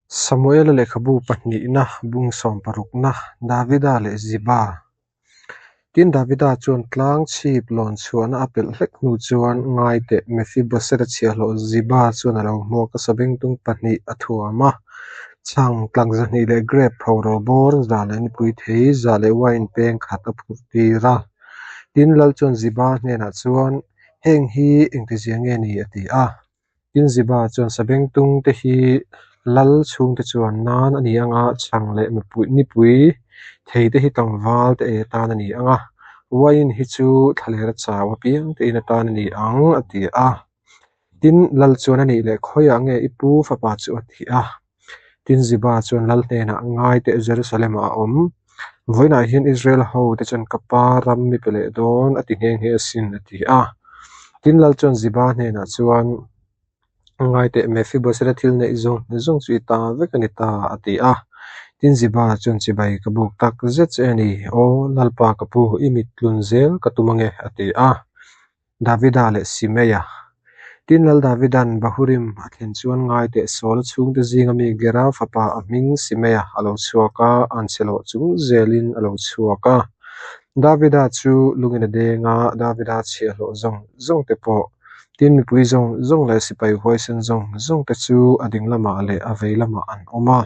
Samuela lehkhabu pahnihna bung sawmparukna, Davida leh Ziba. Tin, Davida chuan tlang chhip lawn chhuahna a pelh hlek hnu chuan ngai teh Mephibosheth-a chhiahhlawh Ziba chuan a lo hmuak a, sabengtung pahnih a thuam a, chhang tlang 200 leh grep phoro bawr 100 leh nipui thei 100 leh uain peng khat a phurh tir a. Tin, lal chuan Ziba hnenah chuan, Heng hi engtizia nge ni? a ti a. Tin, Ziba chuan sabengtung te hi lal chhungte chuan nan a ni ang a, chhang leh nipui thei te hi tlangval te ei atan a ni ang a, uain hi chu thlalera chau apiang te in atan a ni ang, a ti a. Tin, lal chuan a nih leh khawiah nge i pu fapa chu a ti a. Tin, Ziba chuan lal hnenah ngai teh Jerusalem-ah a awm. Vawiinah hian Israel ho te chuan ka pa ram mi pe leh dawn a ti nghe nghe asin, a ti a. Tin, lal chuan Ziba hnenah chuan, Ngai teh Mephibosheth-a thil neih zawng zawng chu i ta vek a ni ta, a ti a. Tin, Ziba chuan chibai ka buk tak zet che a ni, Aw Lalpa ka pu, i mit tlun zel ka tum ange, a ti a. Davida leh Simeia. Tin, Lal Davida'n Bahurim a thlen chuan ngai teh Saula chhungte zinga mi Gera fapa a hming Simeia a lo chhuak a, an chhe loh chung zelin a lo chhuak a. Davida chu lungin a deng a, Davida chhiahhlawh zawng zawng te pawh, tin mipui zawng zawng leh sipai huaisen zawng zawng te chu a ding lamah leh a vei lamah an awm a.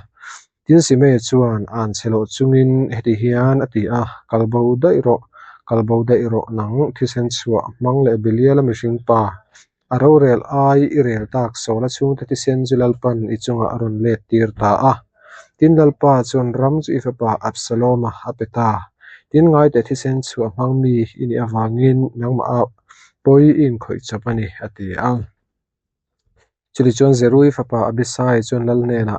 Tin, Simeia chuan an chhe loh chungin heti hian a ti a, Kal bo daih rawh, kal bo daih rawh nang thisen chhuah hmang leh Beliala mihring pa, a rorel ai i rel tak Saula chhungte thisen chu Lalpan i chungah a rawn let tir ta a. Tin, Lalpa chuan ram chu i fapa Absaloma a pe ta. Tin, ngaite thisen chhuah hmang mi i nih avangin nangmah a pawi i inkhawih chawp a ni, a ti a. Chutichuan Zerui fapa Abisai chuan lal hnenah,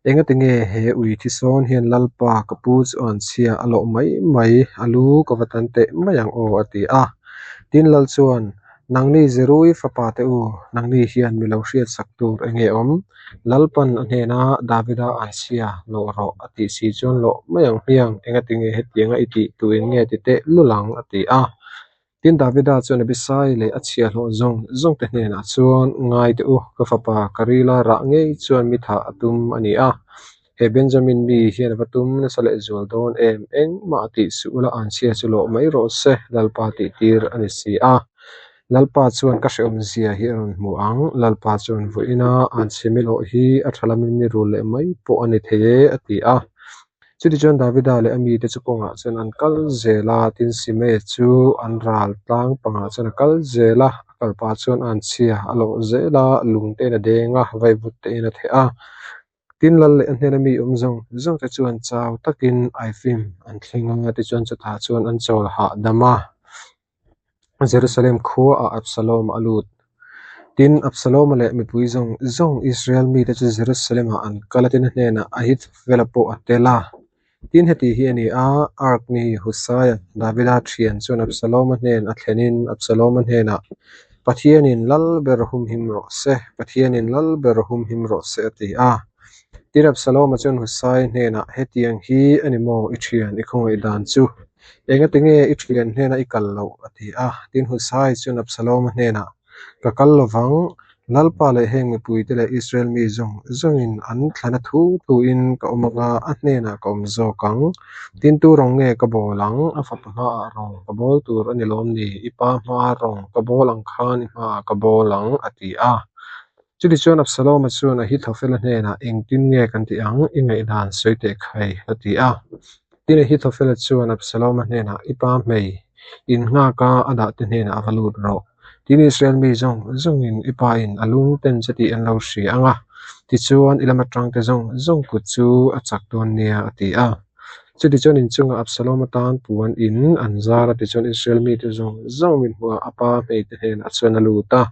Engati nge he ui thi sawn hian Lalpa ka pu chu an chhia a lawh mai mai, a lu ka va tan teh mai ang aw, a ti a. Tin, lal chuan, Nangni Zerui fapa te u, nangni hian mi lo hriatsak tur enge awm? Lalpan a hnena Davida an chhia lawh rawh a tih si chuan lawh mai ang hmiang, engati nge hetianga i tih tuin nge ti teh lul ang, a ti a. Tin, Davida chuan Abisai leh a chhiahhlawh zawng zawngte hnenah chuan, Ngai teh u, ka fapa ka rila rah ngei chuan mi thah a tum a ni a. He Benjamin mi hian a va tum nasa lehzual dawn em? Engmah tih suh ula anchhia chu lawh mai rawh se, Lalpa tih tir a ni si a. Lalpa chuan ka hrehawmzia hi a rawn hmu ang. Lalpa chuan vawiina anchhe mi lawh hi a tha lamin mi rul leh mai pawh a ni thei e, a ti a. Chutichuan Davida leh a mite chu kawngah chuan an kal zel a, tin Simei chu an ral tlang pangah chuan a kal zel a, a kalpa chuan anchhia a lawh zel a, lung tein a deng a, vaivut tein a theh a. Tin lal leh a hnena mi awm zawng zawng te chuan chau takin Aifim an thleng a, tichuan chutah chuan an chawl hahdam a. Jerusalem khuaah Absalom a lut. Tin, Absalom-a leh mipui zawng zawng Israel mite chu Jerusalem-ah an kal a, tin a hnenah Ahithophel-a pawh a tel a. Tin, heti hi a ni a, Ark mi Husaia, Davida thian chuan Absalom-a hnen a thlenin Absalom-a hnenah, Pathianin lal ber humhim rawh se, Pathianin lal ber humhim rawh se, a ti a. Tin, Absalom-a chuan Husai hnenah, Hetiang hi a ni maw i thian i khawngaih dan chu? Engati nge i thian hnena i kal loh? a ti a. Tin, Husai chuan Absalom-a hnenah, Ka kal lovang, Lalpa leh heng mipuite leh Israel mi zawng zawngin an thlana thu thuin ka awm anga a hnenah ka awm zawk ang. Tin, tu rawng nge ka bawl ang? A fapa hmaah rawng ka bawl tur a ni lawm ni? I pa hmaa rawng ka bawl ang khan i hmaah ka bawl ang, a ti a. Chutichuan Absalom-a chuan Ahithophel-a hnenah, Engtin nge kan tih ang? I ngaihdan sawi teh khai, a ti a. Tin, Ahithophel-a chuan Absalom-a hnenah, I pa hmei, in nghaka a dahte hnenah a va lut rawh. Tin, Israel mi zawng zawngin i pa in a lung ten che tih an lo hria ang a, tichuan i lam atangte zawng zawng kut chu a chak dawn nia, a ti a. Chutichuan inchungah Absalom-a tan puan in an zar a, tichuan Israel mite zawng zawng min hmuhah a pa hmeite hnenah chuan a lut a.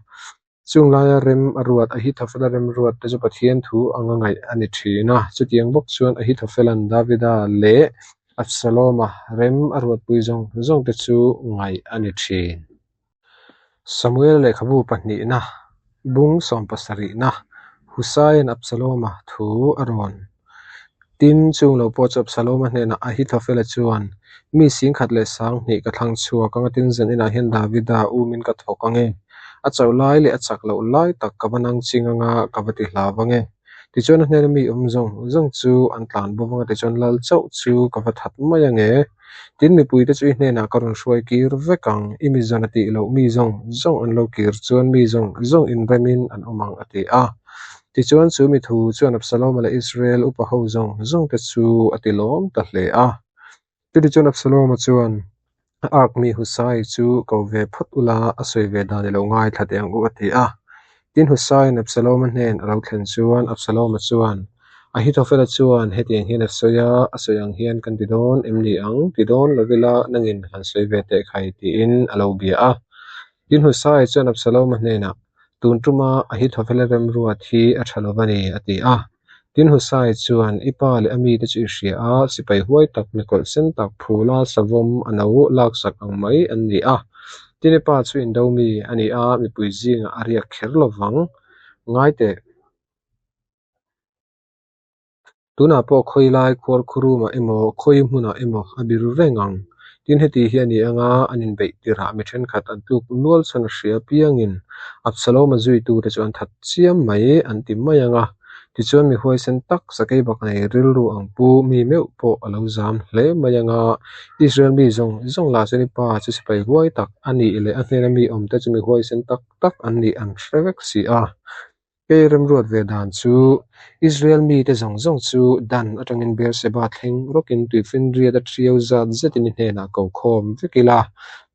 Chung laia rem a ruat, Ahithophel-a rem ruat te chu Pathian thu anga ngaih a ni thin a. Chutiang bawk chuan Ahithophel-a'n Davida leh Absalom-a rem a ruatpui zawng zawng te chu ngaih a ni thin. Samuel lehkhabu pahnihna, bung sawmpasarihna, Husaia'n Absalom-a thu a rawn Tin, chung lo pawh chu Absalom-a hnenah Ahithophel-a chuan, Mi 10,200 ka thlang chhuak ang a, tin zan inah hian Davida umin ka thawk ang e. A chauh lai leh a chak loh lai tak ka va nang ching anga ka va ti hlau ang e. Tichuan a hnena mi awm zawng zawng chu an tlan bo vang a, tichuan lal chauh chu ka va that mai ange. Tin, mipuite chu i hnenah ka rawn hruai kir vek ang, i mi zawn a tih loh mi zawng zawng an lo kir chuan mi zawng zawng inremin an awm ang, a ti a. Tichuan chu mi thu chuan Absaloma leh Israel upa ho zawng zawngte chu a ti lawm ta hle a. Chutichuan Absaloma chuan a ark mi Husai chu ko ve phawt ula, a sawi ve dan i lo ngaithla teh ang u, a ti a. Tin, Husaiin Absaloma hnen a lo thlen chuan Absaloma chuan, Ahithophela chuan hetiang hian a sawi a, a sawi ang hian kan ti dawn em ni ang? Ti dawn lo ila, nangin han sawi ve teh khai, tiin a lo bia a. Tin, Husai chuan Absaloma hnenah, Tun tuma Ahithophela remruat hi a tha lo va ni, a ti a. Tin, Husai chuan, I pa leh a mite chu i hria a, sipai huai tak, mikawlh sen tak, phula savawm a no laksak ang mai an ni a. Tin, i pa chu indo mi a ni a, mipui zingah a riak kher lo vang. Ngai teh. Tunah pawh khawi lai khuar khurumah emaw, khawi hmunah emaw a biru reng ang. Tin, heti hi a ni anga an inbeih tirhah mi thenkhat an tluk nual chhan a hria apiangin Absalom-a zuitute chu an that chiam mai an ti mai ang a. Tichuan mi huaisen tak sakei bak nei rilru ang pu mi meuh pawh a lo zam hle mai ang a. Israel mi zawng zawng lah chuan i pa chu sipai huai tak a nih leh a hnena mi awmte chu mi huaisen tak tak an nih an hre vek si a. Kei remruat ve dan chu Israel mite zawng zawng chu Dan atangin Beersheba thleng rawkin tuifinriat a ṭiau zat zetin i hnenah ko khawm vek ila,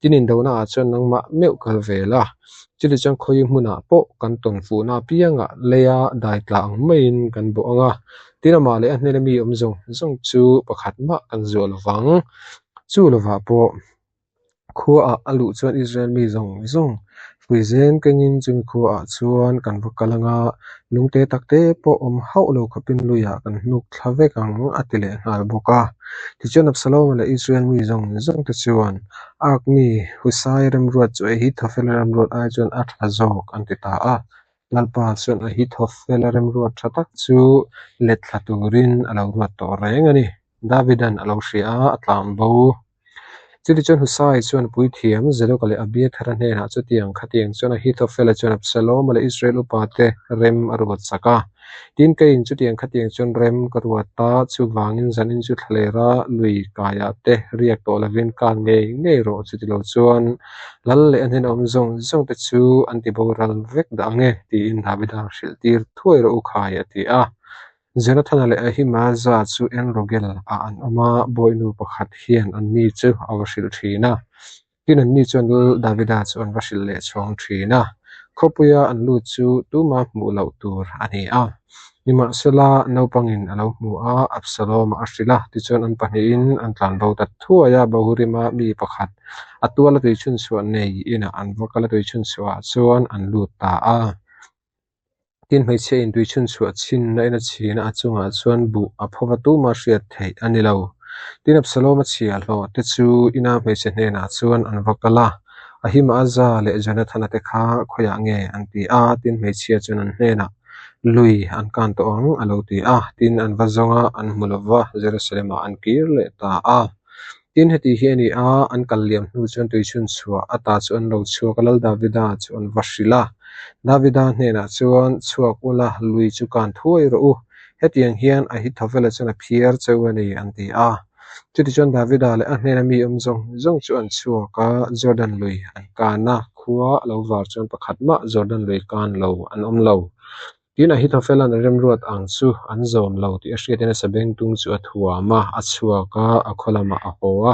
tin indonaah chuan nangmah meuh kal ve la. Chutichuan khawi hmunah pawh kan tawn fuhna apiangah leia dai tla ang maiin kan bawh ang a, tin amah leh a hnena mi awm zawng zawng chu pakhat mah kan zuah lo vang. Chu lovah pawh. Khuaah a luh chuan Israel mi zawng zawng hruizen kengin chumi khuaah chuan kan va kal ang a, lungte takte pawh awm hauh lo khawpin luiah kan hnuk thla vek ang a ti leh nghal bawk a. Tichuan Absalom-a leh Israel mi zawng zawngte chuan Ark mi Husai remruat chu Ahithophel-a remruat ai chuan a tha zawk an ti ta a. Lalpa chuan Ahithophel-a remruat tha tak chu let thla turin a lo ruat tawh reng a ni. Davidan a lo hria a, a tlan bo. Chutichuan Husai chuan puithiam Zedoka leh Abiathara hnenah chutiang khatiang chuan Ahithophela chuan Absaloma leh Israel upate rem a ruat sak a. Tin, keiin chutiang khatiang chuan rem ka ruat a, chuvangin zanin chu thlalera lui kaiah te riak tawh lovin kan ngei ngei rawh chutilo chuan lal leh a hnena awm zawng zawngte chu an ti boral vek dah ang e, tiin Davida hrilh tir thuai rawh u khai a ti a. Jonathana leh Ahimaza chu En-rogel ah an awm a, bawihnu pakhat hian anni chu a va hrilh thin a. Tin, anni chuan Lal Davida chu an va hrilh leh chhuang thin a. Khawpuia an lut chu tuma hmuh loh tur a ni a. Nimahsela, naupangin a lo hmu a, Absalom-a a hrilh a. Tichuan an pahnihin an tlan bo ta thuai a, Bahurima mi pakhat a tuala tuichhunchhuah nei inah an va kal a, tuichhunchhuahah chuan an lut ta a. Tin, hmeichhia in tui chhunchhuah chhinna in a chhin a, a chungah chuan buh a pho va tuma hriat theih a ni lo. Tin, Absalom-a chhiahhlawh te chu ina hmeichhe hnenah chuan an va kal a, Ahimaaz-a leh Jonathana te kha khawiah nge an ti a? Tin, hmeichhia chuan an hnenah, Lui an kan tawh ang, a lo ti a. Tin, an va zawng a, an hmu lo va, Jerusalem-ah an kir leh ta a. Tin, heti hi a ni a, an kal liam hnu chuan tui chhunchhuah ata chu an lo chhuak a, Lal Davida chu an va hrilh a. Davida hnenah chuan, Chhuak ula, lui chu kan thuai rawh u. Hetiang hian Ahithophela chuan a phiar cheu a ni, an ti a. Chutichuan Davida leh a hnena mi awm zawng zawng chu an chhuak a, Jordan lui an kan a, khua a lo var chuan pakhat mah Jordan lui kan lo an awm lo. Tin, Ahithophela'n a remruat ang chu an zawm lo tih a hriatin a sabengtung chu a thuam a, a chhuak a, a khaw lamah a haw a.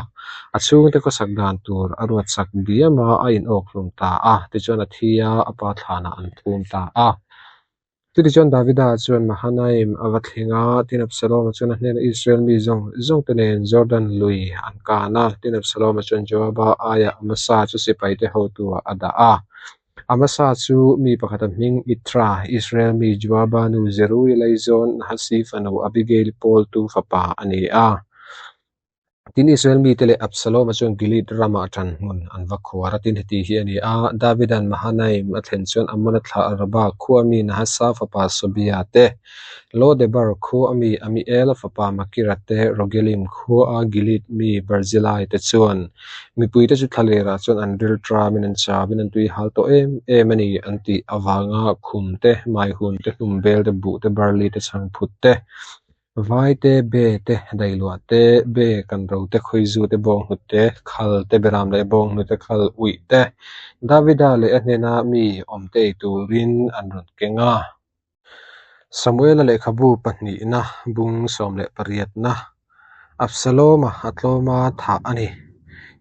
A chhungte khawsak dan tur a ruatsak diam a, a inawkhlum ta a. Tichuan a thi a, a pa thlanah an thum ta a. Chutichuan Davida chuan Mahanaim a va thleng a, tin Absalom-a chuan a hnenah Israel mi zawng zawngte nen Jordan lui an kan a. Tin Absalom-a chuan Joaba aiah Amasa chu sipaite hotu-ah a dah a. Amasa chu mi pakhata hming Itra, Israel mi Joaba nu Zeruia laizawn Nahasi fanu Abigail pawltu fapa a ni a. Tin, Israel mite leh Absaloma chuan Gilead ramah ṭan hmun an va khuar a. Tin, heti hi a ni a, Davida'n Mahanaim a thlen chuan Ammona thlah Rabba khua mi Nahasa fapa Sobia te, Lodebar khua mi Amiela fapa Makira te, Rogelim khua Gilead mi Barzillai te chuan mipuite chu thlalerah chuan an ril ṭamin an chauin an tui hal tawh em em a ni an tih avanga khum te, maihun te, hnum bel te, buh te, barli te, chhangphut te, Vai te, be te, dailuah te, be kan ro te, khawizu te, bawnghnut te, khal te, beram leh bawnghnut te, khal uih te, Davida leh a hnena mi awmte ei turin an rawn keng a. Samuela lehkhabu pahnihna bung 18na Absaloma a tlawma thah a ni.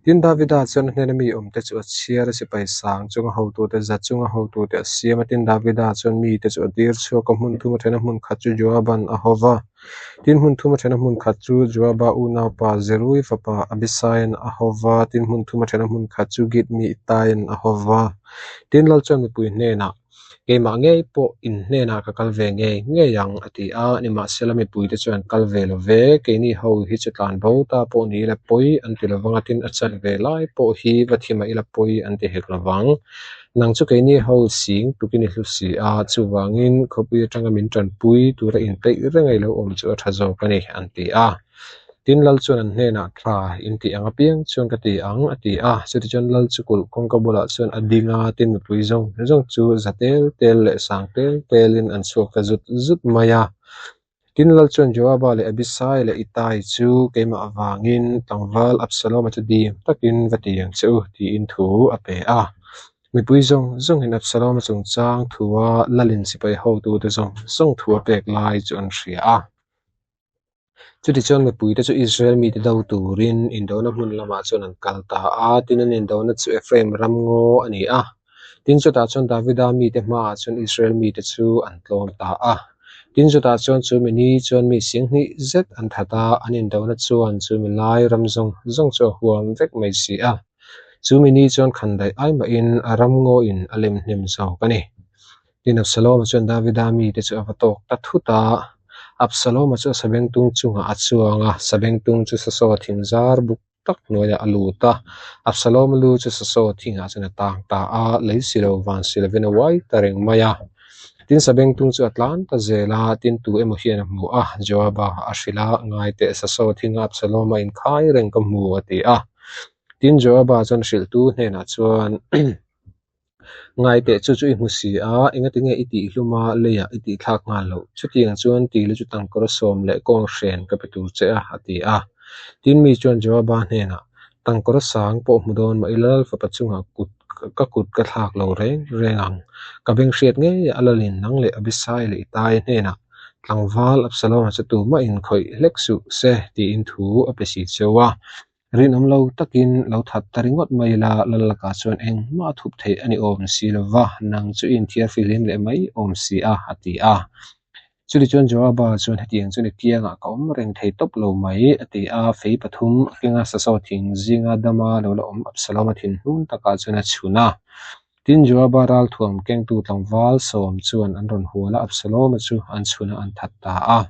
Tin, Davida chuan a hnena mi awmte chu a chhiar a, sipai sang chunga hotute, za chunga hotute a siam a. Tin, Davida chuan mite chu a tir chhuak a, hmun thum a then a, hmun khat chu Joaban a ho va. Tin, hmun thum a then a, hmun khat chu Joaba unaupa Zerui fapa Abisaian a ho va. Tin, hmun thum a then a, hmun khat chu Git mi Ittaian a ho va. Tin, lal chuan mipui hnenah, Keimah ngei pawh in hnenah ka kal ve ngei ngei ang, a ti a. Nimahsela mipuite chuan an kal ve lo ve, keini ho hi chu tlan bo ta pawh ni ila pawi an ti lovang a, tin a chan ve lai pawh hi va thi mah ila pawi an ti hek lovang. Nang chu keini ho sing tukin i hlu si a, chuvangin khawpui atanga min tanpui tura inpeih reng a i lo awm chu a tha zawk a ni, an ti a. Tin, Lal chuan an hnenah, Tha, in tih ang apiang chuan ka ti ang, a ti a. Chutichuan Lal chu kulh kawngka bulah chuan a ding a, tin mipui zawng zawng chu za tel tel leh sang tel telin an chhuak ta zut zut mai a. Tin, Lal chuan Joaba leh Abisai leh Itai chu keimah avangin tlangval Absaloma chu dim takin va ti ang che u, tiin thu a pe a. Mipui zawng zawngin Absaloma chungchang thua Lalin sipai hotute zawng zawng thu a pek lai chu an hria a. Chutichuan mipuite chu Israel mite do turin indona hmun lamah chuan an kal ta a, tin an indona chu Ephraim ram ngaw a ni a. Tin chutah chuan Davida mite hmaah chuan Israel mite chu an tlawm ta a. Tin chutah chuan chu mi ni chuan mi singhnih zet an that a, an indona chuan chu mi lai ram zawng zawng chu a huam vek mai si a. Chu mi ni chuan khandaih ai mahin a ram ngawin a lem hnem zawk a ni. Tin, Absaloma chuan Davida mite chu a va tawk ta thut a. Absaloma chu a sabengtung chungah a chuang a, sabengtung chu sasaw thing zar buk tak hnuaiah a lut a. Absaloma lu chu sasaw thingah chuan a tang ta a, lei si lo van si lovin a uai ta reng mai a. Tin, sabengtung chu a tlan ta zel a, tin tu emaw hian a hmu a, Joaba a hrilh a, Ngai teh, sasaw thinga Absaloma inkhai reng ka hmu, a ti a. Tin, Joaba chuan hrilhtu hnenah chuan, Ngaiteh chu chu i hmu si a, engatinge i tih hlum a, leiah i tih thlak nghal loh? Chutiang chuan tile chu tangkawr sawm leh kawng hren ka pe tur che a, a ti a. Tin mi chuan Joaba hnenah, Tangkawr sang pawh hmu dawn mah ila Lalfapa chungah kut ka kut ka thlak lo reng reng ang. Ka beng hriat ngei a lalin nang leh Abisai leh Itai hnenah, Tlangval Absaloma chu tumah inkhawih hlek suh se, tiin thu a pe si cheu a. Rinawm lo takin lo that ta ringawt mai la, lal lakah chuan engmah a thup theih a ni awm si lo va, nang chu i inthiar fihlim leh mai awm si a, a ti a. Chutichuan Joaba chuan hetiang chuan i kiangah ka awm reng thei tawp lo mai, a ti a, fei pathum a kenga sasaw thing zinga dama lo la awm Absaloma thinhnun takah chuan a chhun a. Tin, Joaba ralthuam kengtu tlangval sawm chuan an rawn hual a, Absaloma chu an chhun a, an that ta a.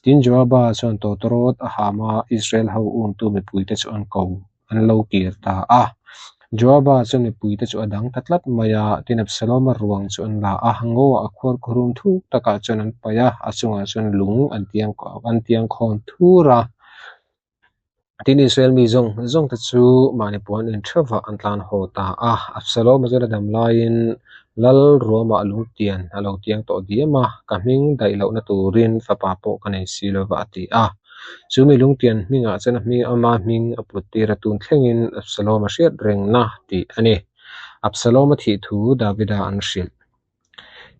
Tin, Joaba chuan tawtawrawt a ham a, Israel ho umtu mipuite chu an ko, an lo kir ta a. Joaba chuan mipuite chu a dang ta tlat mai a, tin Absaloma ruang chu an la a, ngaw-ah a khuar khurum thuk takah chuan an paih a, a chungah chuan lung an tiang an tiang khawn thur a. Tin, Israel mi zawng zawng te chu mahni puan in theuhvah an tlan haw ta a. Absaloma chuan a dam laiin lal ruamah lungtian a lo tiang tawh diam a, ka hming daih lohna turin fapa pawh ka nei si lova a ti a. Chu mi lungtian hmingah chuan a hming ama hming a put tir a, tun thlengin Absaloma hriat rengna tih a ni. Absaloma thih thu Davida an hrilh.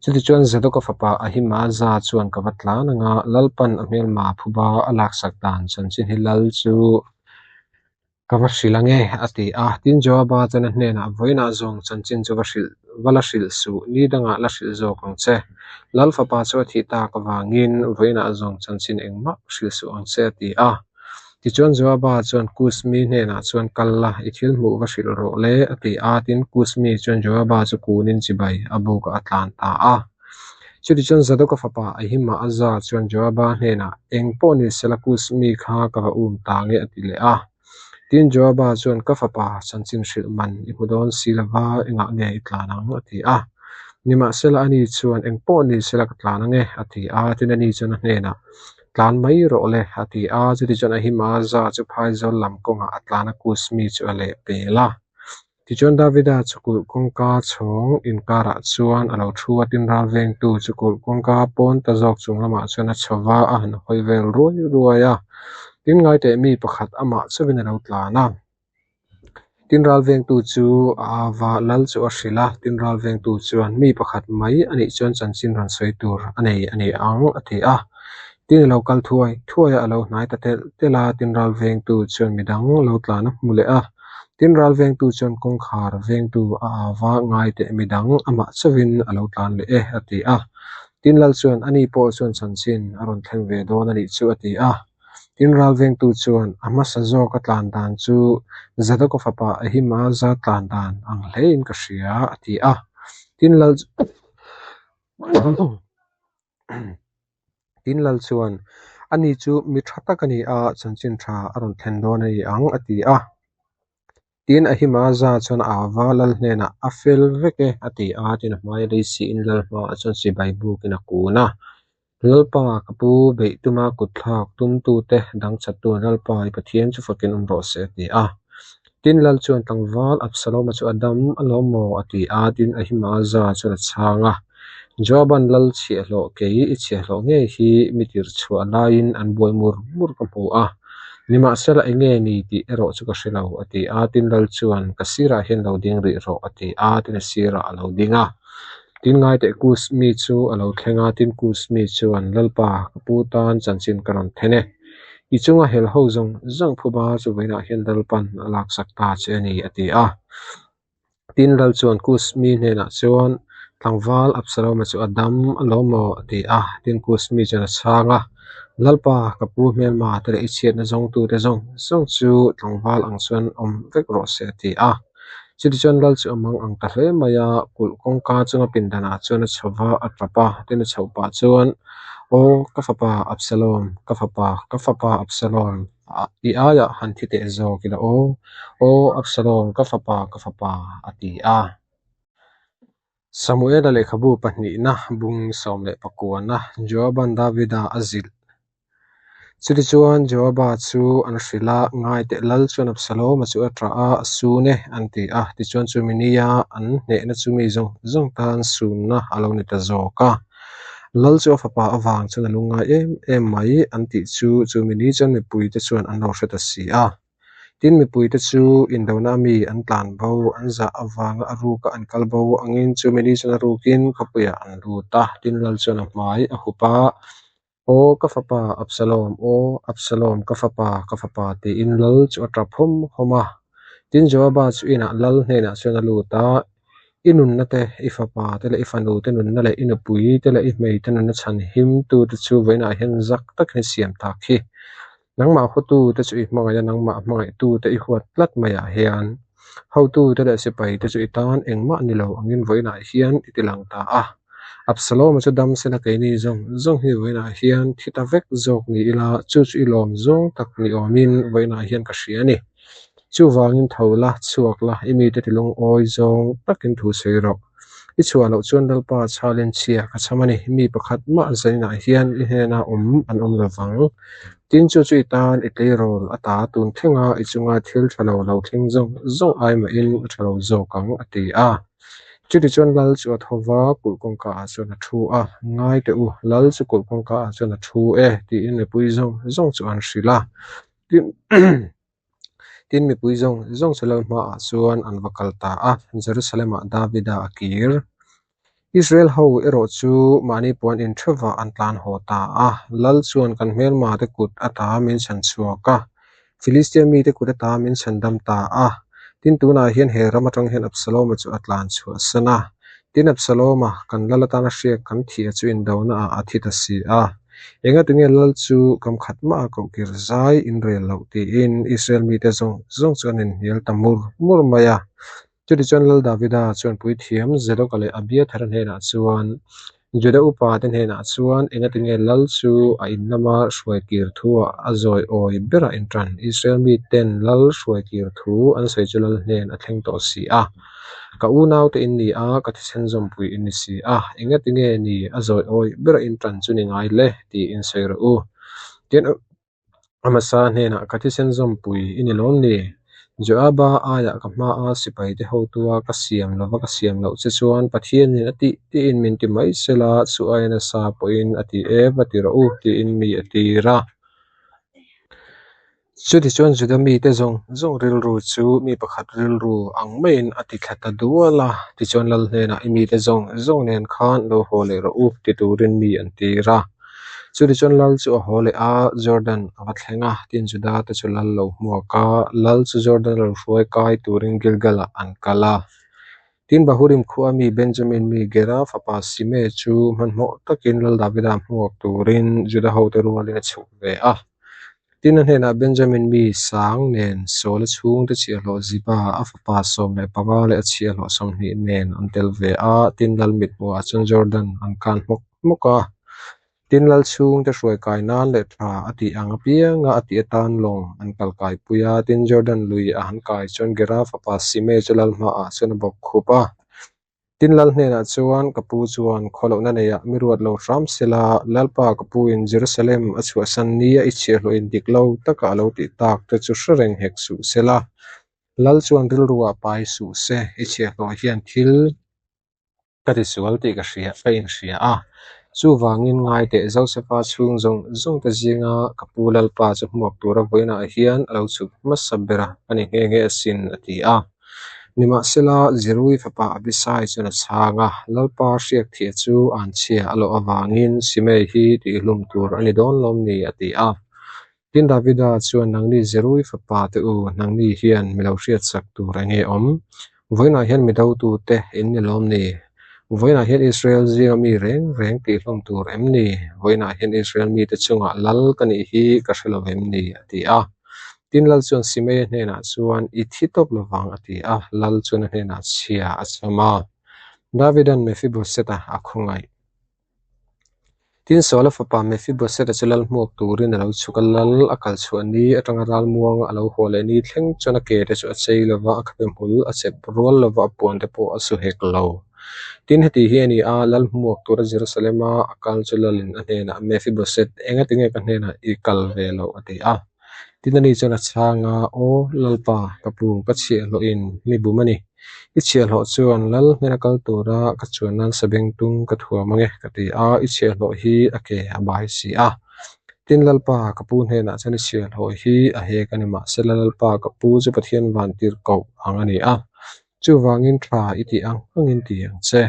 Chutichuan Zadoka fapa Ahimaza chuan ka va tlan ang a, Lalpan a hmelma phuba a laksak dan chanchin hi lal chu ka va hrilh ang e, a ti a. Tin, Joaba chuan a hnenah, Vawiinah zawng chanchin chu va hrilh, va la hrilh suh, ni dangah la hrilh zawk ang che. Lal fapa chu a thih tak avangin vawiinah zawng chanchin engmah hrilh suh ang che, a ti a. Tichuan Joaba chuan Kusmi hnenah chuan, Kal la, i thil hmuh va hrilh rawh le, a ti a. Tin, Kusmi chuan Joaba chu kunin chibai a bukah a tlan ta a. Chutichuan Zadoka fapa Ahimaazza chuan Joaba hnenah, Eng pawh ni sela Kusmi kha ka va um ta nge, a ti leh a. Tin, Joaba chuan, Ka fapa, chanchin hrilh man i hmu dawn si lo va, engah nge i tlan ang? a ti a. Nimahsela, ani chuan, Eng pawh ni sela ka tlan ang e, a ti a. Tin, ani chuan a hnenah, Tlan mai rawh le, a ti a. Chutichuan Ahimaaza chu phaizawl lam kawngah a tlan a, Kus mi chu a leh pel a. Tichuan Davida chu kulh kawngka chhawng inkarah chuan a lo thu a, tin ral vengtu chu kulh kawngka pawn ta zawk chung lamah chuan a chho va, a han hawi vel ruai ruai a. Tin ngaiteh mi pakhat amah chauhin a lo tlan a. Tin ral vengtu chu a au va, lal chu a hrilh a, tin ral vengtu chuan mi pakhat mai a nih chuan chanchin rawn sawi tur a nei a ni ang a ti a. Tin a lo kal thuai thuai a, a lo hnai ta telh telh a, tin ral vengtu chuan midang lo tlan a hmu leh a. Tin, ral vengtu chuan kawngkhar vengtu a au va, Ngai teh midang, amah chauhin a lo tlan leh e, a ti a. Tin, lal chuan, Ani pawh chuan chanchin a rawn thleng ve dawn a nih chu, a ti a. Tin, ral vengtu chuan, A hmasa zawk a tlan dan chu Zadoka fapa Ahimaza tlan dan ang hlein ka hria, a ti a. Tin, lal Tin lal chuan, Ani chu mi tha tak a ni a, chanchin tha a rawn thlen dawn a ni ang, a ti a. Tin, Ahimaza chuan a au va, lal hnenah, A fel vek e, a ti a. Tin, a hmaia lei siin lal hmaah chuan sipai bukin a kun a. Lalpa, ka pu, beih tuma kut thlak tumtute dang chattu Lalpa, i Pathian chu fakin awm rawh se, a ti a. Tin, lal chuan tlangval Absaloma chu a dam a lawm maw? a ti a. Tin, Ahimaza chuan a chhang a. Joaban lal chhiahhlawh kei i chhiahhlawh ngei hi mi tirh chhuah laiin an buai mur mur ka hmu a, nimahsela eng nge ni tih erawh chu ka hre lo, a ti a. Tin lal chuan, Ka sirah hian lo ding rih rawh, a ti a. Tin a sirah a lo ding a. Tin ngaiteh Kus mi chu a lo thleng a, tin Kus mi chuan, Lalpa, ka pu tan chanchin ka rawn then e. I chunga hel ho zawng zawng phuba chu vawiinah hian Lalpan a laksak ta che a ni, a ti a. Tin lal chuan Kus mi hnenah chuan, Tlangval Absaloma chu a dam a lo maw? a ti a. Tin Kus mi chuan a chhang a, Lalpa, ka pu hmelma te leh i chhiatna zawngtute zawng zawng chu tlangval ang chuan awm vek rawh se, a ti a. Chutichuan lal chu a mang ang ta hle mai a, kulh kawngka chunga pindanah chuan a chho va, a tap a. Tin a chhoh pah chuan, Aw, ka fapa Absalom, ka fapa, ka fapa Absalom! I aiah han thi teh zawk ila aw, aw Absalom ka fapa ka fapa a ti a. Samuela lehkhabu pahnihna bung 19-na Joaban Davida a zilh. Chutichuan Joaba chu an hrilh a, Ngai teh lal chuan Absaloma chu a ṭah a, a sun e an ti a. Tichuan chumi nia an hnehna chu mi zawng zawng tan sunna a lo ni ta zawk a. Lal chu a fapa avang chuan a lungngai em em mai an tih chu chumi ni chuan mipuite chuan an lo hre ta si a. Tin, mipuite chu indona mi an tlan bo, an zah avanga a ruka an kal bo angin chumi ni chuan a rukin khawpuiah an lut a. Tin, Lal chuan a hmai a hup a, Aw ka fapa Absalom, aw Absalom ka fapa, ka fapa tiin Lal chu a tap hawm hawm a. Tin, Joaba chu inah Lal hnenah chuan a lut a, I nunna te, i fapa te leh i fanu te nunna leh i nupui te leh i hmei te nunna chhan him tu te chu vawiinah hian zak takin i siam tak hi. Nangmah huatu te chu i hmangaih a, nangmah hmangaihtu te i huat tlat maiah hian hotu te leh sipai te chu i tan engmah ni lo angin vawiinah hian i ti lang ta a. Absalom-a chu dam sela keini zawng zawng hi vawiinah hian thi ta vek zawk ni ila, chu chu i lawm zawng tak ni awmin vawiinah hian ka hria a ni. Chuvangin tho la, chhuak la, i mite ti lungawi zawng takin thu sawi rawh. I chhuah loh chuan Lalpa chhalin chhia ka chham a ni. Mi pakhat mah zaninah hian i hnena awm an awm lo vang. Tin, chu chu i tan i tleirawl a ta tun thlenga i chunga thil tha lo lo thleng zawng zawng ai mahin a tha lo zawk ang, a ti a. Chutichuan Lal chu a tho va, kulh kawngka ah chuan a thu a. Ngai teh u, Lal chu kulh kawngka ah chuan a thu e, tiin mipui zawng zawng chu an hrilh a. Tin, mipui zawng zawng chu lal hmaah chuan an va kal ta a, Jerusalem-ah Davida a kir. Israel ho erawh chu mahni puan intheuhvah an tlan haw ta a. Lal chuan kan hmelma te kut ata min chhan chhuak a, Filistia mite kut ata min chhan dam ta a. Tin, tunah hian he ram atang hian Absaloma chu a tlan chhuahsan a. Tin, Absaloma, kan lal atana hriak kan thih a chu indonaah a thi ta si a. Engatinge lal chu kam khat mah a kohkir zai inrel loh tiin Israel mite zawng zawng chu an inhnial ta mur mur mai a. Chutichuan Lal Davida chuan puithiam Zedoka leh Abiathara hnenah chuan, Juda upate hnenah chuan, Engatinge lal chu a in lama hruai kir thuah a zawi awi berah in ṭan? Israel miten lal hruai kir thu an sawi chu lal hnen a thleng tawh si a. Ka unaute in ni a, ka thisen zawmpui in ni si a. Engatinge ni a zawi awi berah in ṭan chu ni ngai le? tiin sawi rawh u. Tin, Amasa hnenah, Ka thisen zawmpui i ni lawm ni? Joaba aiah ka hmaa sipaite hotua ka siam lova ka siam loh che chuan Pathianin a tih tiin min ti mai sela, chu aia nasa pawhin a ti e, va ti rawh u, tiin mi a tir a. Chutichuan Juda mite zawng zawng rilru chu mi pakhat rilru ang maiin a ti thla ta dual a. Tichuan Lal hnenah i mite zawng zawng nen khan lo haw leh rawh u ti turin mi an tir a. Chutichuan Lal chu a haw leh a, Jordan a va thleng a, tin Juda te chu Lal lo hmuak a, Lal chu Jordan a lo hruai kai turin Gilgal-ah an kal a. Tin Bahurim khua mi Benjamin mi Gera fapa Simei chu hmanhmawh takin Lal Davida hmuak turin Juda hote rualin a chhuk ve a. Tin, a hnenah Benjamin mi sang nen Saula chhungte chhiahhlawh Ziba, a fapa 15 leh a chhiahhlawh 20 nen an tel ve a, tin lal mithmuhah chuan Jordan an khan hmawk hmawk a. Tin, lal chhungte hruai kai nan leh tha a tih ang apianga a tih atan lawng an kal kaipui a, tin Jordan lui a han kai chuan Gera fapa Simei chu lal hmaah chuan a bawk khup a. Tin lal hnenah chuan ka pu chuan khawlohna neiah mi ruat lo hram sela, Lalpa ka pu in Jerusalem a chhuahsan nia i chhiahhlawhin dik lo taka a lo tih tak te chu hre reng hek suh sela. Lal chuan rilruah pai suh se, i chhiahhlawh hian thil ka tisual tih ka hria ka inhria a. Chuvangin ngaiteh Josefa chhung zawng zawng te zinga ka pu Lalpa chu hmuak tura vawiinah hian a lo chhuk hmasa ber a, a ni nghe nghe asin, a ti a. Nimahsela, Zerui fapa Abisai chuan a chhang a, Lalpa hriak thiah chu anchhia a lawh avangin Simei hi tihhlum tur a ni dawn lawm ni? a ti a. Tin, Davida chuan, Nangni Zerui fapa te u, nangni hian mi lo hriatsak tur eng nge awm? Vawiinah hian mi dotute in ni lawm ni? Vawiinah hian Israel zinga mi reng reng tihhlum tur em ni? Vawiinah hian Israel mite chungah lal ka nih hi ka hre lo em ni? a ti a. Tin Lal chuan Simeia hnenah chuan, I thi tawp lo vang, a ti a. Lal chuan a hnenah chhia a cham a. Davida'n Mephibosheth-a a khawngaih. Tin Saula fapa Mephibosheth-a chu lal hmuak turin a lo chhuk a, lal a kal chhuah ni atanga ralmuanga a lo haw leh ni thleng chuan a ke te chu a chei lo va, a khabe hmul a chep rual lo va, a puan te pawh a su hek lo. Tin, heti hi a ni a, lal hmuak tura Jerusalem-a a kal chu lalin a hnenah, Mephibosheth, engatinge ka hnenah i kal ve loh? a ti a. Tin, ani chuan a chhang a, Aw, Lalpa, ka pu, ka chhiahhlawhin mi bum a ni. I chhiahhlawh chuan lal hnena kal tura ka chuan nan sabengtung ka thuam ang e, ka ti a, i chhiahhlawh hi a ke a bai si a. Tin, Lalpa, ka pu hnenah chuan i chhiahhlawh hi a hek a ni, mahsela Lalpa, ka pu chu Pathian vantir koh ang a ni a. Chuvangin tha i tih ang angin ti ang che.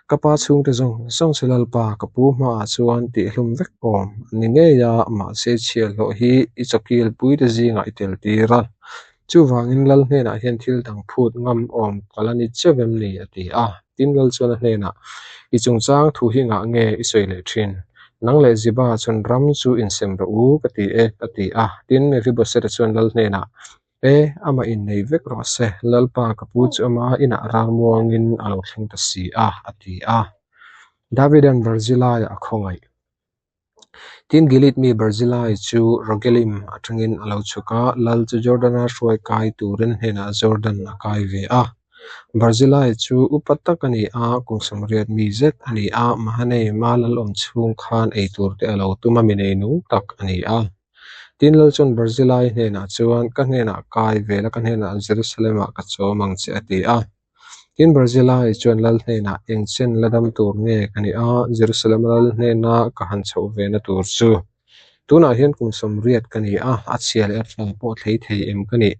Ka pa chhungte zawng zawng chu Lalpa ka pu hmaah chuan tihhlum vek awm a ni ngei a, mahse chhiahhlawh hi i chawkil puite zingah i tel tir a. Chuvangin Lal hnenah hian thil dang phut ngam awm ka la ni cheu em ni? a ti a. Tin Lal chuan a hnenah, I chungchang thu hi ngah nge i sawi leh thin? Nang leh Ziba chuan ram chu insem rawh u ka ti e, a ti a. Tin Mephibosheth-a chuan Lal hnenah, E, amah innei vek rawh se, Lalpa ka pu chu ama inah ralmuangin a lo thleng ta si a, a ti a. Davida'n Barzilai-a a khawngaih. Tin, Gilead mi Barzilai chu Rogelim atangin a lo chhuk a, lal chu Jordana hruai kai turin hnenah Jordan a kai ve a. Barzilai chu upa tak a ni a, kum 80 mi zet a ni a, Mahanaim-a lal awm chhung khan ei tur te a lo tum a, mi neinung tak a ni a. Tin lal chuan Barzilai hnenah chuan, Ka hnenah kai vel a, ka hnenah Jerusalem-ah ka chawm ang che, a ti a. Tin Barzilai chuan lal hnenah, Eng chen la dam tur nge ka nih a, Jerusalem-a lal hnena ka han chhoh vena tur chu? Tunah hian kum 80 ka ni a, a chhia leh a tha pawh thlei thei em ka nih?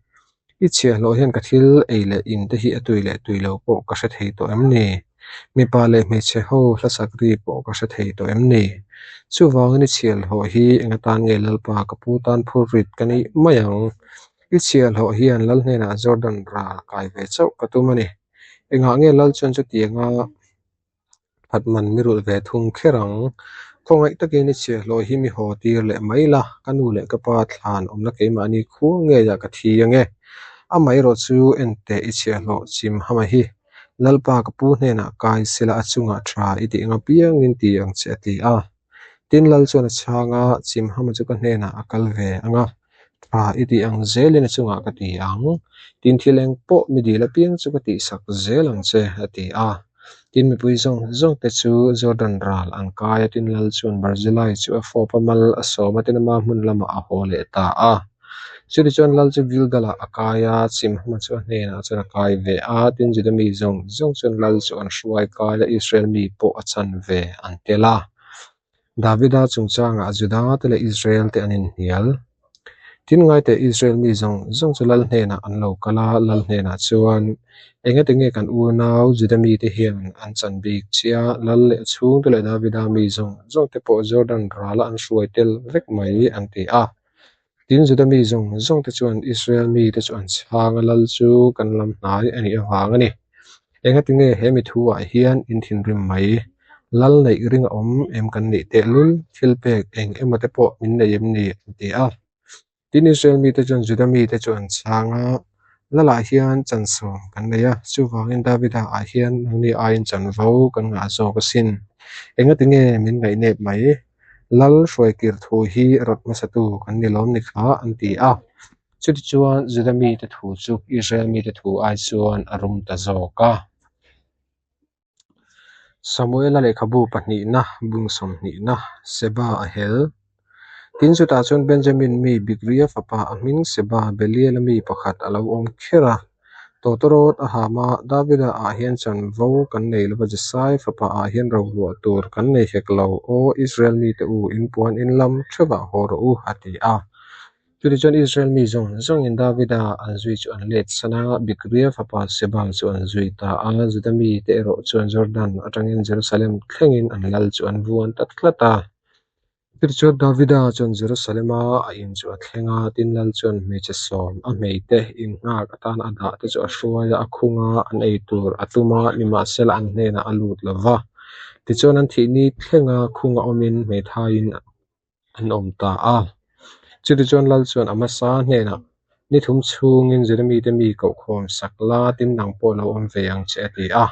I chhiahhlawh hian ka thil ei leh in te hi a tui leh tui lo pawh ka hre thei tawh em ni? Mipa leh hmeichhe ho hlasak ri pawh ka hre thei tawh em ni? Chuvangin i chhiahhlawh hi eng atan nge Lalpa ka pu tan phur rit ka nih mai ang? I chhiahhlawh hian Lal hnenah Jordan ral kai ve chauh ka tum a ni. Engah nge Lal chuan chutianga Phat man mi rulh ve thung kher ang. Khawngaih takin i chhiahhlawh hi mi haw tir leh mai la, ka nu leh ka pa thlan awmna keimahni khua ngeiah ka thi ange. Amaherawh chu enteh i chhiahhlawh chim hama hi. Lalpa ka pu hnenah kai sela a chungah tha i tih ang apiangin ti ang che a ti a. Tin, Lal chuan a chhang a, Chimhama chu ka hnenah a kal ve ang a, tha i tih ang zelin a chungah ka ti ang. Tin, thil eng pawh mi dil apiang chu ka tihsak zel ang che, a ti a. Tin, mipui zawng zawng te chu Jordan ral an kai a, tin Lal chuan Barzilai chu a fawp a, mal a sawm a, tin ama hmun lamah a haw leh ta a. Chutichuan Lal chu Gilgal-ah a kai a, Chimhama chu a hnenah chuan a kai ve a, tin Juda mi zawng zawng chuan Lal chu an hruai kai a, Israel mi pawh a chan ve an tel a. Davida chungchangah Juda te leh Israel te an inhnial. Tin ngaite Israel mi zawng zawng chu Lal hnenah an lo kal a, Lal hnenah chuan, Engati nge kan unau Juda mite hian an chan bik chiah a, Lal leh a chhungte leh Davida mi zawng zawng te pawh Jordan rala an hruai tel vek mai an ti a. Tin Juda mi zawng zawng te chuan Israel mite chu an chhang a, Lal chu kan lam hnai a nih avang a ni. Engati nge he mi thu ah hian in thinrim mai? Lal neih ring a awm em kan nih tehlul? Thil pek eng emaw te pawh min nei em ni? An ti a. Tin Israel mite chuan Juda mite chu an chhang a, Lalah hian chansawm kan nei a, chuvangin Davida ah hian nangni aiin chanvo kan ngah zawk asin. Engati nge min ngaihnep mai? Lal hruaikir thu hi rawt hmasatu kan ni lawm ni kha an ti a. Chutichuan Juda mite thu chu Israel mite thu ai chuan a rum ta zawk a. Samuela lehkhabu pahnihna, bung sawmhnihna, Seba a hel. Tin chutah chuan Benjamin mi Bikria fapa a hming Seba Beliala mi pakhat a lo awm kher a. Tawtawrawt a ham a, Davida ah hian chanvo kan nei lova Jesai fapa ah hian rohluah tur kan nei hek lo, Aw Israel mite u, in puan in lam theuhah haw rawh u, a ti a. Chutichuan Israel mi zawng zawngin Davida an zui chu an let san a, Bikria fapa Seba chu an zui ta a. Juda mite erawh chuan Jordan atangin Jerusalem thlengin an lal chu an vuan ta tlat a. Chutichuan Davida chuan Jerusalema a in chu a thleng a, tin lal chuan hmeichhe sawm a hmeite innghak atana a dah te chu a hruai a, a khung a, an ei tur a tum a, nimahsela an hnenah a lut lo va. Tichuan an thih ni thlenga khunga awmin hmeithaiin an awm ta a. Chutichuan Lal chuan Amasa hnenah, Ni thum chhungin Juda mite mi kohkhawm sak la, tin nang pawh lo awm ve ang che a ti a.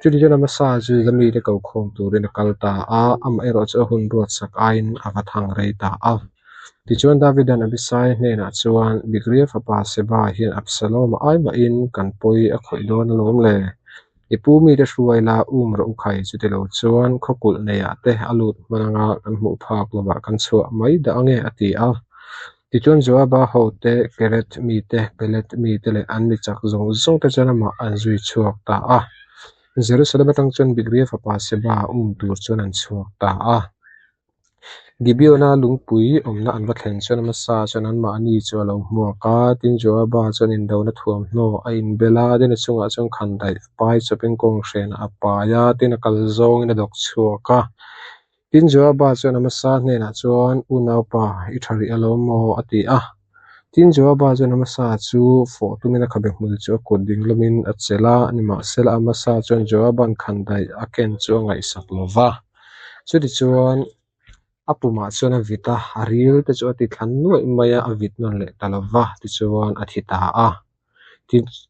Chutichuan Amasa chu Juda mite kohkhawm turin a kal ta a, amaherawh chu a hun ruat sak aiin a va thang rei ta a. Tichuan Davida'n Abisai hnenah chuan, Bikria fapa Seba hian Absalom-a ai mahin kan pawi a khawih dawn alawm le? I pu mite hruai la um rawh u khai chuti lo chuan khaw kulh neiah te a lut hman anga kan hmuh phak lovah kan chhuah mai dah ange a ti a. Tichuan Joaba hote, Kereth mite, Peleth mite leh an mi chak zawng zawng te chuan amah an zui chhuak ta a. Jerusalem atang chuan Bikria fapa Seba um tur chuan an chhuak ta a. Gibeona lungpui awmna an va thlen chuan Amasa chuan anmahni chu a lo hmuak a, tin Joaba chuan indona thuamhnaw a inbel a, tin a chungah chuan khandaih a pai chawpin kawnghren a pai a, tin a kal zawngin a dawk chhuak a. Tin Joaba chuan Amasa hnenah chuan, Unaupa, i tha rih alawm maw? a ti a. Tin Joaba chuan Amasa chu fawh tumin a khabe hmul chu a kut ding lawmin a chelh a, nimahsela Amasa chuan Joaba'n khandaih a ken chu a ngaihsak lo va. Chutichuan a pumah chuan a vit a, a ril te chu a ti thlan nuaih mai a, a vit nawn leh ta lo va, tichuan a thi ta a.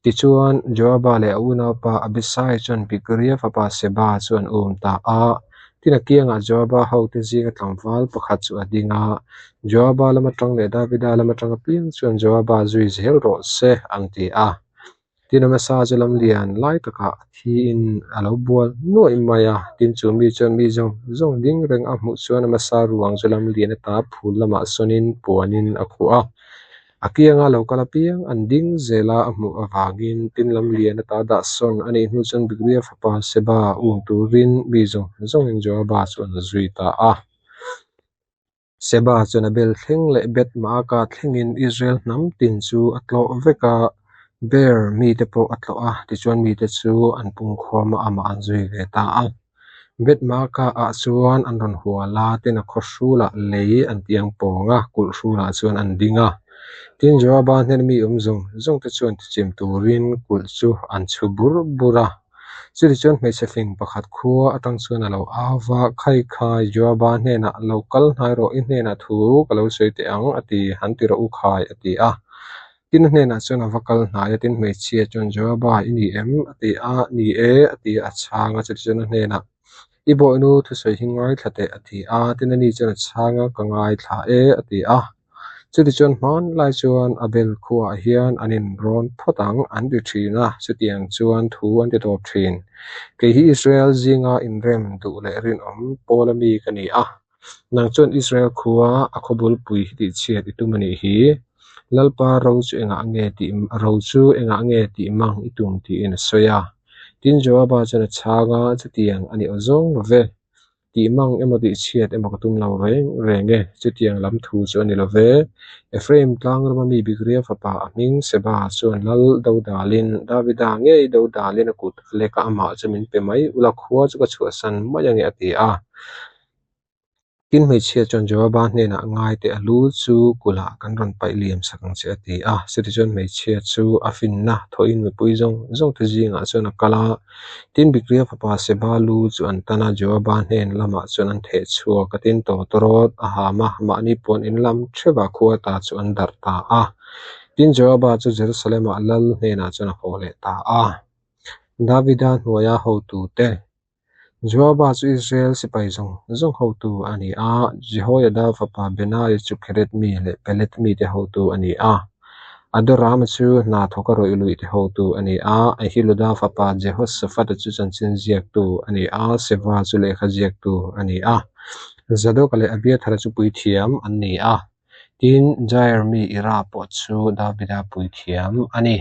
Tichuan Joaba leh a unaupa Abisai chuan Bikria fapa Seba chu an um ta a. Tin a kiangah Joaba hote zinga tlangval pakhat chu a ding a, Joaba lam atang leh Davida lam atang apiang chuan Joaba zui zel rawh se, an ti a. Tin Amasa chu lam lian lai takah a thiin a lo bual nuaih mai a, tin chu mi chuan mi zawng zawng ding reng a hmuh chuan Amasa ruang chu lam lian ata phul lamah sawnin puanin a khuh a. A kianga lo kal apiang an ding zel a, a hmuh avangin tin lam lian ata dah sawn a nih hnu chuan Bikria fapa Seba um turin mi zawng zawngin Joaba chu an zui ta a. Seba chuan Abel thleng leh Beth Maaka thlengin Israel hnam tin chu a tlawh vek a, Beer mite pawh a tlawh a, tichuan mite chu an pungkhuam a, amah an zui ve ta a. Beth Maaka ah chuan an rawn hual a, tin a khaw hrulah lei an tiang pawng a, kulh hrulah chuan an ding a. Tin Joaba hnen mi awm zawng zawng te chuan tichim turin kulh chu an chhu bur bur a. Chutichuan hmeichhe fing pakhat khua atang chuan a lo au va, Khai khai, Joaba hnenah lo kal hnai rawh, i hnenah thu ka lo sawi teh ang, a ti, han ti rawh u khai, a ti a. Tin, a hnenah chuan a va kal hnai a, tin, hmeichhia chuan, Joaba i ni em? a ti a. Ni e, a ti a, a chhang a. Chutichuan a hnenah, I bawihnu thusawi hi ngaithla teh, a ti a. Tin, ani chuan a chhang a, Ka ngaithla e, a ti a. Chutichuan hmanlai chuan Abel khuaah hian an inrawn phawt ang, an ti thin a, chutiang chuan thu an ti tawp thin. Kei hi Israel zinga inrem duh leh rinawm pawla mi ka ni a. Nang chuan Israel khua a khawbulpui hi tihchhiat i tum a nih hi. Lalpa ro chu engah nge tih ro chu engah nge tih mang i tum tiin a sawi a. Tin Joaba chuan a chhang a, chutiang a ni aw zawng lo ve. Tih mang emaw tihchhiat emaw ka tum lo reng reng e, chutiang lam thu chu a ni lo ve. Ephraim tlangrama mi Bikria fapa a hming Seba chuan lal dodalin, Davida ngei dodalin a kut a lek a, amah chu min pe mai ula khua chu ka chhuahsan mai ange a ti a. Tin hmeichhia chuan Joaba hnenah ngai teh a lu chu kulhah kan rawn paih liam sak ang che a ti a. Chutichuan hmeichhia chu a finna thawhin mipui zawng zawng te zingah chuan a kal a. Tin Bikria fapa Seba lu chu an tan a, Joaba hnen lamah chuan an theh chhuak a. Tin tawtawrawt a ham a, mahni puan in lam theuhah khua ta chu an darh ta a. Tin Joaba chu Jerusalem-ah lal hnenah chuan a haw leh ta a. Davida hnuaia hotute Joaba chu Israel sipai zawng zawng hotu a ni a, Jehoiada fapa Benaia chu Keret mi leh Pelet mite hotu a ni a. Adorama chu hna thawka rawih luihte hotu a ni a, Ahiluda fapa Jehoshafata chu chanchin ziaktu a ni a, Seva chu lehkha ziaktu a ni a, Zadoka leh Abiathara chu puithiam an ni a. Tin, Jair mi Ira pawh chu Davida puithiam a ni.